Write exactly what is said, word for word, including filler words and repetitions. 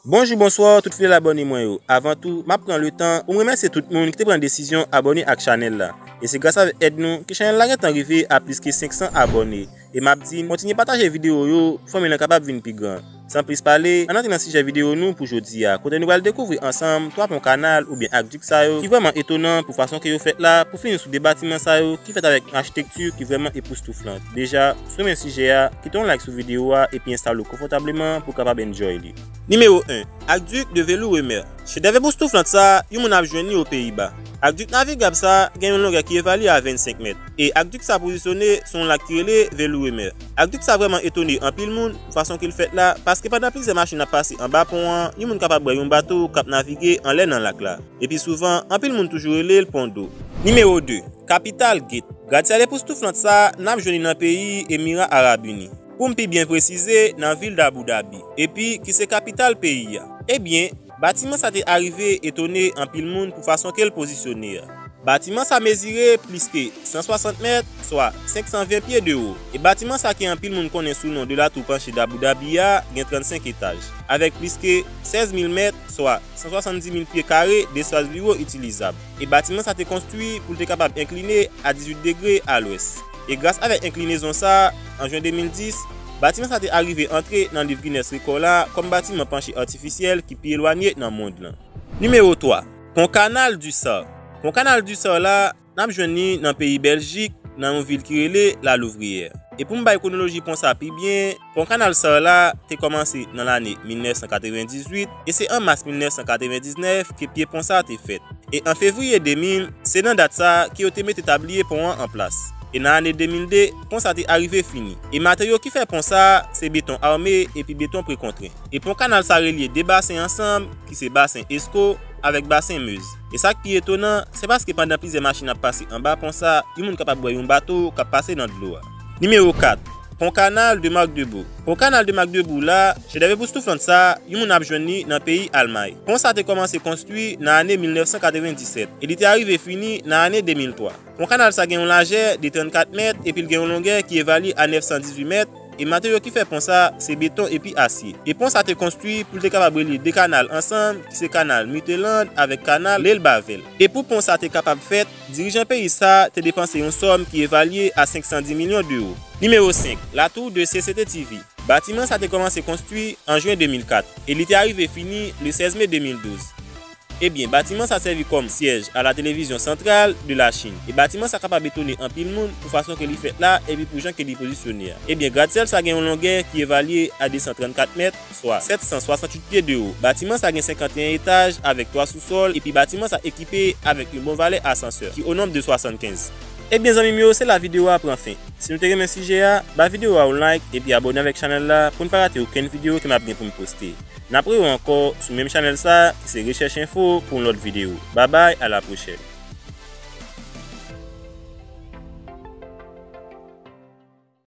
Bonjou, bonswa, tout fidèl abòne mwen yo. Avan tou, m ap pran letan pou m remèsye tout moun ki te pran desizyon abòne ak chanèl la. E se gras avèk èd nou ke chanèl la gentan rive a plis ke senk san abòne. E m ap di n kontinye pataje videyo yo pou fanmi lan kapab vin pi gran. San plis pale, ann antre nan sijè videyo nou pou jodi a, kote nou pral dekouvri ansanm twa pon kanal oubyen akdik sa yo ki vrèman etonan pou fason ke yo fèt la, pou fini sou de batiman sa yo ki fèt avèk yon achitekti ki vrèman epoustouflan. Deja, si w renmen sijè a, kite yon like sou videyo a epi enstale w konfòtableman pou w kapab enjoy li. Nimewo en, Aqueduc de Velouremère. Chedèv epoustouflan sa, yon moun ap jwenn li o Peyiba. Akdik navigab sa gen yon longè ki evalye a vennsenk mèt. E akdik sa pozisyone sou yon lak ki rele Velouremère. Akdik sa vrèman etone anpil moun pou fason ke l fèt la, paske pandan plizyè machin ap pase anba pon an, yon moun kapab wè yon bato k ap navige anlè nan lak la. Epi souvan, anpil moun toujou rele l pon do. Nimewo de, Kapital Gate. Gratsyèl epoustouflan sa, n ap jwenn li nan peyi Emira Arab Ini. Pou m pi byen presize, nan vil Dabou Dabi, epi ki se kapital peyi a. Ebyen, batiman sa te arive etone anpil moun pou fason ke l pozisyone a. Batiman sa mezire plis ke san swasant mèt, swa senk san ven pye de wo. E batiman sa ke anpil moun konnen sou non de la Tour Penchée Dabou Dabi a gen trannsenk etaj, avèk plis ke sèz mil mèt, swa san swasanndis mil pye kare despas biwo itilizab. E batiman sa te konstwi pou l te kapab enkline a dizuit degre a lwès. E gras avèk enklinezon sa, an jen de mil dis, batiman sa te arive antre nan liv Guinness Rekò la kòm batiman panche atifisyèl ki pi elwanye nan mond lan. Nimewo twa, Pon Canal du Sar. Pon Canal du Sar la, n ap jwenn li nan peyi Bèljik, nan yon vil ki rele La Louvriyè. E pou m bay kwonoloji pon sa pi byen, pon kanal Sar la te kòmanse nan lane mil nèf san katrevendizuit, e se an mas mil nèf san katrevendiznèf ke pye pon sa te fèt. E an fevriye de mil, se nan dat sa ke yo te mete tabliye pon an an plas. E nan ane de mil de, pon sa te arive fini. E materyo ki fè pon sa, se beton ame epi beton prekontren. E pon kanal sa relye de basen ansanm, ki se basen Esko avèk basen Mez. E sa k pi etonan, se paske pandan plizyè machin ap pase anba pon sa, yon moun kapab wè yon bato k ap pase nan dlo a. Nimewo kat, Pon Kanal de Magdebourg. Pon Kanal de Magdebourg la, chedèv epoustouflan sa, yon moun ap jwenn li nan peyi Almay. Pon sa te kòmanse konstwi nan ane mil nèf san katrevenndisèt e li te arive fini nan ane de mil twa. Pon kanal sa gen yon lajè de trannkat mèt epi l gen yon longè ki evalye a nèf san dizuit mèt, e materyo ki fè pon sa se beton epi asye. E pon sa te konstwi pou l te kapab relye de kanal ansanm, ki se kanal Mittelland avèk kanal Lelbavel. E pou pon sa te kapab fèt, dirijan peyi sa te depanse yon sòm ki evalye a senk san dis milyon dewo. Nimewo senk, La Tour de C C T V. Batiman sa te kòmanse konstwi an jen de mil kat e li te arive fini le sèz me de mil douz. Ebyen, batiman sa sèvi kòm syèj a la télévision centrale de la Chine. E batiman sa kapab etone anpil moun pou fason ke li fèt la epi pou jan ke li pozisyone a. Ebyen, gratsyèl sa gen yon longè ki evalye a de san trannkat mèt, swa sèt san swasantuit pye de wo. Batiman sa gen senkanteyen etaj avèk twa sousòl, epi batiman sa ekipe avèk yon bon valè asansè ki o nonb de swasannkenz. Ebyen, zanmi m yo, se la videyo a pran fen. Si nou te renmen sijè a, ba videyo a yon like epi abòne avèk chanèl la pou n pa rate okenn videyo ke m ap gen pou m poste. N ap rewè ankò sou menm chanèl sa, ki se Rechèch Enfo, pou yon lòt videyo. Babay, a la pwochèn.